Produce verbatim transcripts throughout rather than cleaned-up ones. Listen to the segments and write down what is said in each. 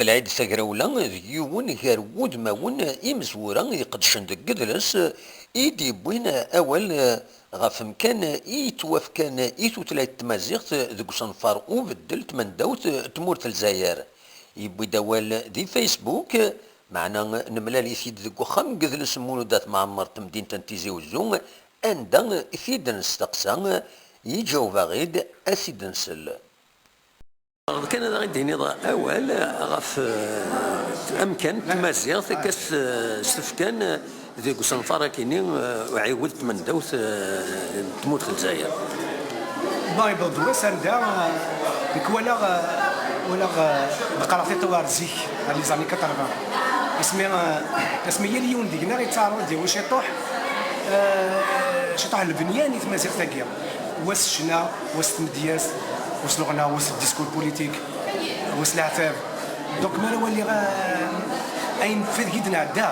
Belɛid Tagrawla d yiwen gar wudmawen imezwura iqedcen deg yidles i d-yewwin awal ɣef umkan i yettwafkan i tutlayt tmaziɣt deg usenfar ubeddel tmendawt n tmurt n Lezzayer. Yewwi-d awal di Facebook, meɛna nemlal-it-id deg uxxam n yidles n Mulud At Mɛemmer n temdint n Tizi Uzzu, anda i t-id-nesteqsa, yeǧaweb-aɣ-id, ad t-id-nsel. Tebɣiḍ kan ad aɣ-d-tiniḍ awal ɣef, eh, amkan n tmaziɣt akka s-, s-tefkan, eh, deg usenfar akini, eh, uɛiwed n tmendawt, eh, n tmurt n Lezzayer? Bon, yewweḍ-d wass anda, eh, nekk walaɣ, eh, walaɣ, eh, d-qqareɣ tiṭ war zik, ar les années quatre-vingts. Asmi, eh, asmi yal yiwen deg-neɣ yettaɛraḍ ad yawi ciṭuḥ, eh, ciṭuḥ n lebnyan i tmaziɣt-agi. Wass ccna, wass tmedyazt, wass leɣna, wass discours politique, wass leɛtab. Donc, mi ara waliɣ, euh, ayen f-, deg i d-nɛedda,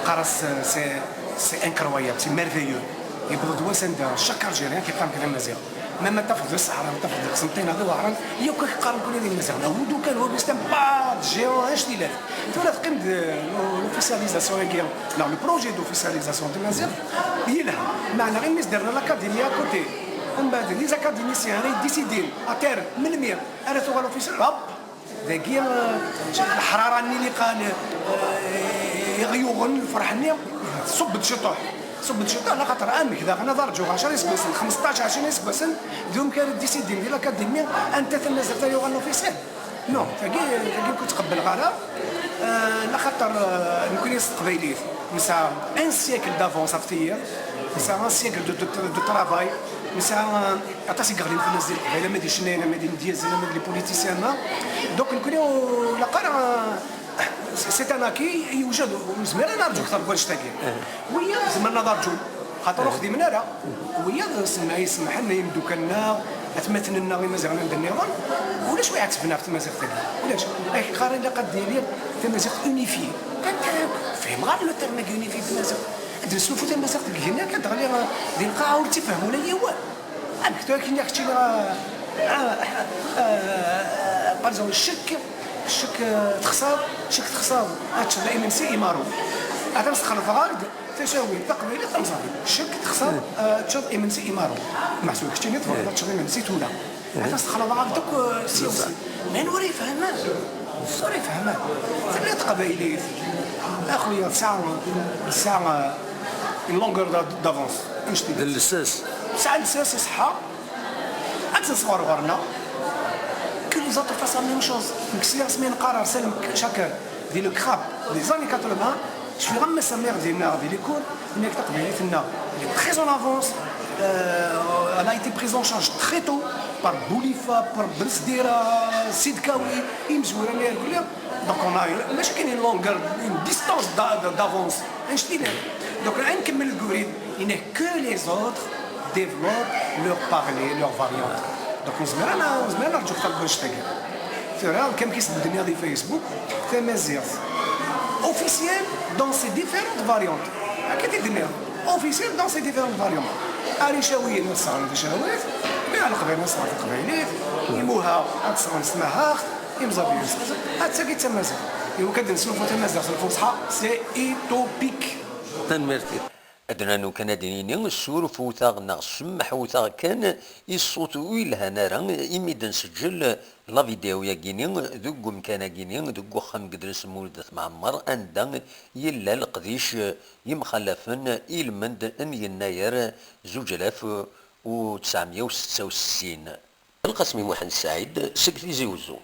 nqar-as, euh, c'est, c'est incroyable, c'est merveilleux. Yewweḍ-d wass anda chaque Algérien kif am kra Maziɣ. Même ma tafeḍ di Ṣṣeḥra, ma tafeḍ di Qsenṭina, di Wehran, yakk ak qqaren kul ad Maziɣ. Neɣ wudu kan, wa, c'est un pas de géant, annect-ilat. Tura teqqim-d, euh, l'officialisation-agi, neɣ le projet d'officialisation de Maziɣ, yelha. Meɛna imi s-derna l'académie à côté, umbeɛd les académiciens ara yeddisidin à terme melmi ara tuɣal officiel, hop, dagi, euh, leḥrara-nni li qal, euh, i ɣ-yuɣen lferḥ-nni, tṣubb-d ciṭuḥ. Tṣubb-d ciṭuḥ, laxaṭer amek daɣen ad arǧuɣ ɛecra iseggasen, xmesṭac, ɛecrin iseggasen, d umkan ara ddisidin di l'académie, anta tamaziɣt ara yuɣalen officiel? Non, tagi, tagi ur tt-qebbleɣ ara. Euh, laxaṭer, euh, nekkni s teqbaylit nesɛa un siècle d'avance ɣef tiyiḍ, nesɛa un siècle de, de, de travail, nesɛa, euh, aṭas i yeɣlin fell-as di leqbayel, ama d icennayen, ama d imedyazen, ama d les politiciens, ama. Donc nekkni ur ilaq ara, euh, c'est un acquis, yewjed, ur nezmir ara ad nerǧu akter n wannect-agi. Wiyaḍ zemren ad rǧun. Xaṭer ur xdimen ara. Wiyaḍ semmeḥ, yessemḥen i yimeddukal-nneɣ, atmaten-nneɣ imaziɣen anda nniḍen, ulac wi iɛettben ɣef tmaziɣt-agi. Ulac. Ayɣer ilaq ad d-yili tamaziɣt unifiée? Anta akk? Fehmeɣ ara le terme-agi unifié tamaziɣt. Ad d-neslufu tamaziɣt deg igenni akka, ad d-teɣli, eh, di lqaɛa ur tt-ifehhem ula yiwen. Amek tura akken i ak-ttiniɣ, eh, eh, eh, par exemple, ccek, ccek, eh, texṣaḍ, ccek texṣaḍ, ad teččeḍ imensi imaru. Ad am-sxelḍeɣ-ak-d Tacawit taqbaylit tamẓabit. Ccek texṣer, eh, teččeḍ imensi imaru. Meḥsub keččini tebɣiḍ ad teččeḍ imensi tura. Ad as-texleḍ ɣef deg, eh, sya u sya. Llan ur ifehhmen. Ur ifehhmen. Tella teqbaylit. A xuya, tesɛa, tesɛa, eh, une longueur d'a-, d'avance. Annect-ilat. D lsas. Tesɛa lsas iṣeḥḥa. Ad tt-nesɣer ɣer-neɣ. Que les autres fassent la même chose. Nekk sliɣ asmi neqqar ar Salem Caker di le CRAP des années quatre-vingts, cfiɣ am Mass Amir dinna di l'école, yenna-k taqbaylit-nneɣ, elle est très en avance, euh, elle a été prise en charge très tôt par Boulifa, par Ben Sdira, Sid Kawi, imezwura-nni irkelli. Donc on a une, mačči kan une longueur, une distance d'a-, d'a-, d'avance. Annect-ilat. Donc ad nkemmel deg ubrid, yenna-k que les autres développent leur parler, leur variante. Donc nezmer ad n-, nezmer ad nerǧu akter n wannect-agi. Tura, amek i s-d-nniɣ di Facebook, tamaziɣt officielle dans ses différentes variantes. Akka i d-nniɣ, officielle dans ses différentes variantes. Ar icawiyen ad sɣen ticawit, mi ar leqbayel ad sɣen taqbaylit, imuha ad sɣen s tmahaɣt, imẓabiyen ad sɣen. Attagi d tamaziɣt. Iwakken ad neslufu tamaziɣt s lfuṣḥa, c'est utopique. Tanemmirt-ik. Ad nanu kan ad d-nini, ssurfut-aɣ neɣ semmḥut-aɣ kan i ṣṣut ur yelhan ara imi d-nseǧǧel la vidéo-yagini deg umkan-agini deg uxxam n yidles n Mulud At Mɛemmer, anda yella leqdic yemxalafen i lmend n yennayer zuǧ alaf u tesɛemya u setta u settin. Lqasmi Muḥend Saɛid seg Tizi Uzzu.